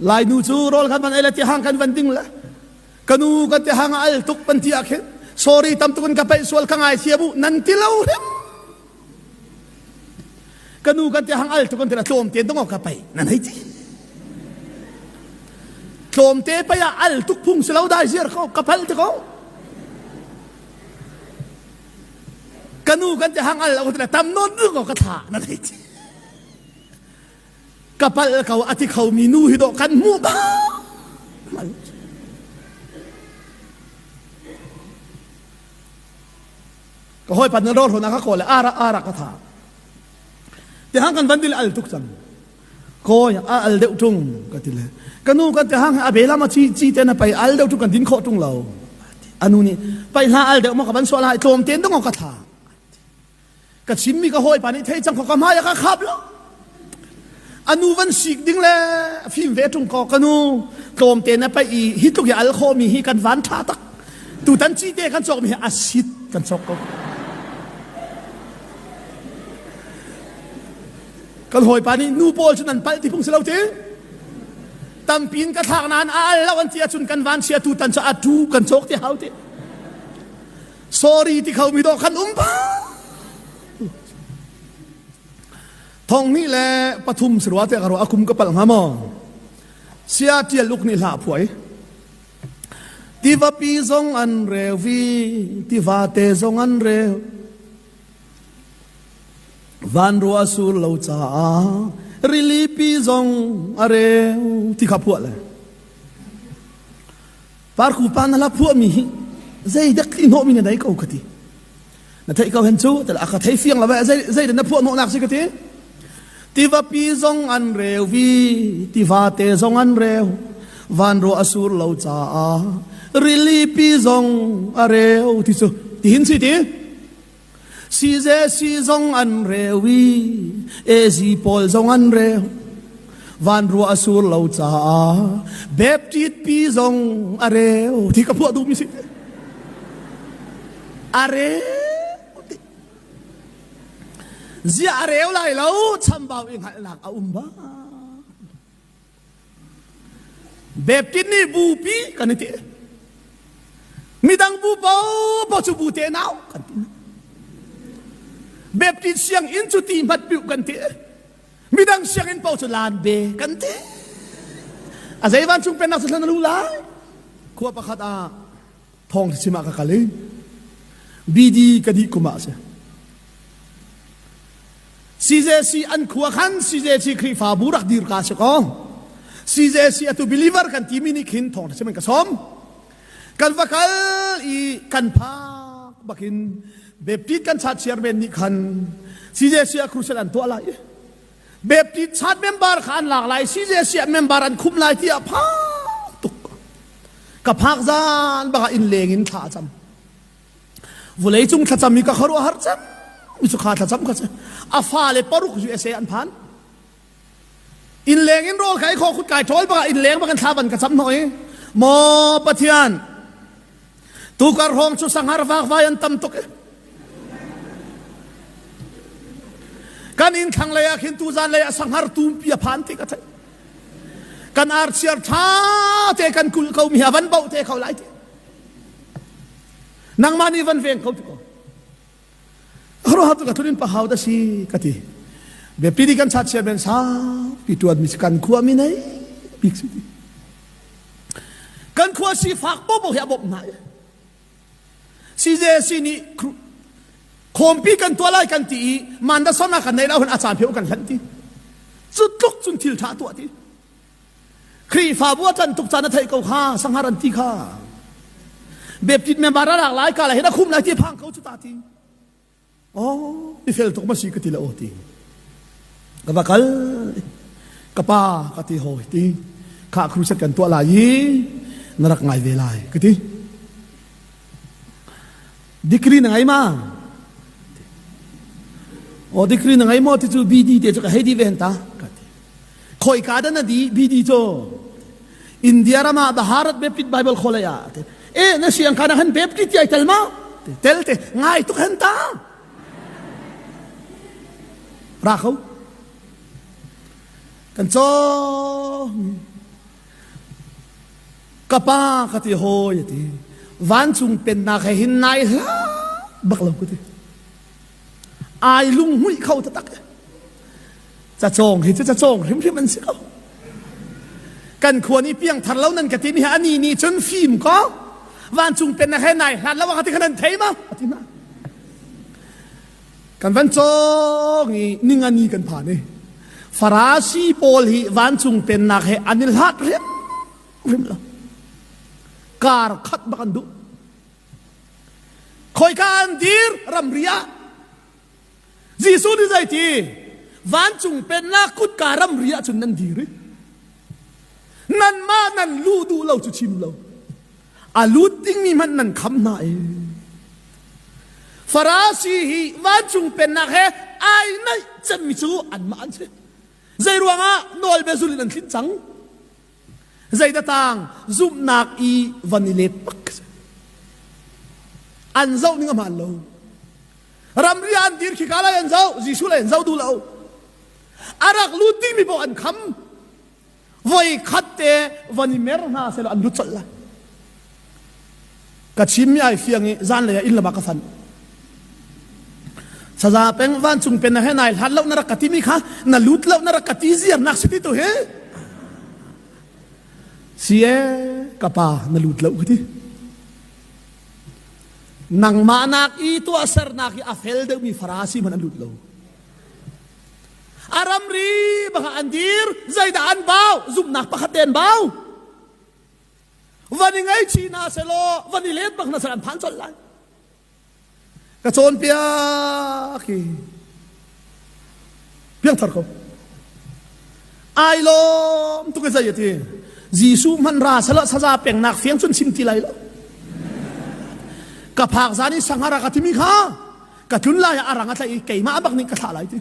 Lainu cu rawl kan van ei le tihang kan van ding le ka nu kan tihang a al tuk pan ti ah khin sorry tam tuk in ka paih sual ka ngai thiam u nan ti lo hrim. Ka nu kan tihang al tuk an ti la tlawm te dong ka pai nan hei ti. Tlawm te pai ah al tuk phung si lo dai ziar ko ka phal te ko. Ka nu kan tihang al lo ti la tam non ko ka tha nan hei ti. Ka palh ko a ti khomi nu hi dawh kan hmuh ba. Ka hawipa na rawr hona ka kawl ara ara ka tha. Te hang kan van dil al tuk cang. Kawi a al deuh tung ka ti le. Ka nu kan te hang a bela ma chi chi te na pai al deuh tung kan din khawh tung lo. Anu nih pai hla al deuh ma ka van sual hai tlawm ten dong ka tha. Ka chimmi ka hawipa nih thei cang ko ka hmai a ka khap lo. Anu van sik ding le fim ve tung ko ka nu tlawm te na pai i hi tluk i al kho mi hi kan van tha tak. Tutan ci te kan cawk mi hi a sit kan cawk ko. Kan hawipa nih nu pawl cu nan palh ti phung si lo ti. Tampin ka thlak nain a al lo an ti ahcun kan van chia tutan cu a tu kan cawk ti hau ti. Sorry ti kho mi dawh kan um ba. Thong hnih le pathum si rua te ka ruah akum ka palh hnga maw? Sia tial uk nih hlah phuai. Tiva pi zong an reu vi, tiva te zong an reu. Van rua sur lo caah rili pi zong a reu ti kha phuah le. Parku pa na la phuahmi hi zeidek i hnawhmi na nei ko ka ti. Na theih ko hen cu a ka thei fiang lo zei zei na phuah hnawhnak si ka ti. Tiva pi zong an reu vi, tiva te zong an reu. Van ruah a sur lo caah rili pi zong a reu ti cu ti hin si ti. Size si zong an reu i ezi pawl zong an reu. Van ruah a sur lo caah Baptist pi zong a reu ti ka phuah duhmi si. A reu ti. Zia a reu lai lo chambau i hngalhnak a um ba. Baptist nih bupi kan i ti. Midang bu paohpaoh cu bu te nau kan ti. Baptist sianginn cu ti hmat piu kan ti. Midang sianginn paoh cu lan be kan ti. A zei vancung pennak cu thlan a lu lai. Khua pakhat ah thawng chim ah ka kal i BD ka dih kum ah a si. CJC an khua khan CJC Khrihfabu rak dir ka si ko. CJC atu believer kan timi nih khin thawng chim in ka sawm. Kan va kal i kan phak bakin Baptist kan chat chairman nih khan CJC a crusade an tuah lai. Baptist chat member kha an lak lai CJC member an khum lai tiah phak tuk. Ka phak zan baka in leng in thla cam. Vulei cung thlacam hi ka khuaruahhar cem mi cu kha thlacam kha si. A fale paruk USA an phan. Innleng in rawl kai kho khut kai ṭhawl bak innleng bak in thla van ka cam hnawh i maw Pathian tukar hrawng cu sanghar vakvai an tam tuk i kan inn thlang lei ah khin tuzan lei ah sanghar tumpi a phan ti ka theih kan archiar ṭha te kan kulh ko mi a van boh te kho lai ti Nangmah nih van veng kho ti ko. Khuaruahhar tu ka thurin pa hau da si ka ti. Biapi di kan chat chairman sa pi tuan mi kan khua mi nei bik si ti. Kan khua si fak bo bo hi a bawmh hna i. CJC nih khawmpi kan tuah lai kan ti i manda sona kan nei lo hun a caan pheu kan hlanh ti. Cu tluk cun thil tha tuah ti. Khrihfabu a ṭan tuk caan a theih ko kha sanghar an ti kha. Baptist member a lak lai ka lai hin a khum lai ti phang ko cu ta ti. Oh, i fel tuk ma si ka ti le aw ti. Ka va kal ka pa ka ti hawi ti. Kha crusade kan tuah lai i na rak ngai ve lai ka ti. Degree na ngei ma? Oh, degree na ngei maw ti cu BD te cu ka hei di ve hen ta ka ti. Khoika dah na di BD cu India ram ah Bharat Baptist Bible College ah e na siang kana han Baptist ti ai tel ma tel te ngai tuk hen ta ra kho kan caw. Ka pa ka ti hawi a ti. Vancung pennak he hin nai hlah bak lo ka ti. Ai lunghmuih kho taktak. Cacawng hi cu cacawng hrimhrim an si ko. Kan khua nih piangthar lo nan ka ti mi hi ani nih cun fim ko. Vancung pennak he nai hlat lo ka ti kha nan thei ma? A ti hna. Kan van cawng i ningani kan phan i Farasi pawl hi vancung pennak he an i hlat hrimhrim lo. Kar khat bak an duh. Khoika an dir ramri ah Jesuh nih zeiti vancung pennak kutka ramri ah cun nan dir i nanmah nan luh duh lo cu chim lo a lut dingmi hmanh nan kham hna i Farasi hi vancung pennak he ai naih cemmi cu anmah an si. Zei ruangah nawlbia zul in an thlin cang? Zeidatang zumhnak i van i let bak an zoh ning a hmaan lo. Ramri ah an dir khika lai an zoh, Jesuh lai an zoh duh lo. A rak lut dingmi paoh an kham. Voi khat te van i mer hna selaw an lut colh lai. Ka chimmi ai fiang i zanlei ah inn lam ah ka fanh. Saza peng vancung pen he nai hlat lo na rak ka timi kha na lut lo na rak ka ti ziar nak si ti tu hi. Si e ka pa na lut lo ka ti. Nangmah nak i tuahsernak i a fel deuhmi Farasi hmanh an lut lo. A ramri baka an dir zeidah an bau zumhnak pakhat te an bau. Van i ngaichih hna selaw van i let bak hna selaw an phan colh lai. Ka cawnpiak hi piangthar ko. Ai lawm tuk i zei a ti. Jesuh hmanh ra selaw saza pengnak fiang cun chim ti lai lo. Ka phak zan i sanghara ka timi kha ka tlun lai ah a rang a tlaih i keimah bak nih ka thlah lai ti.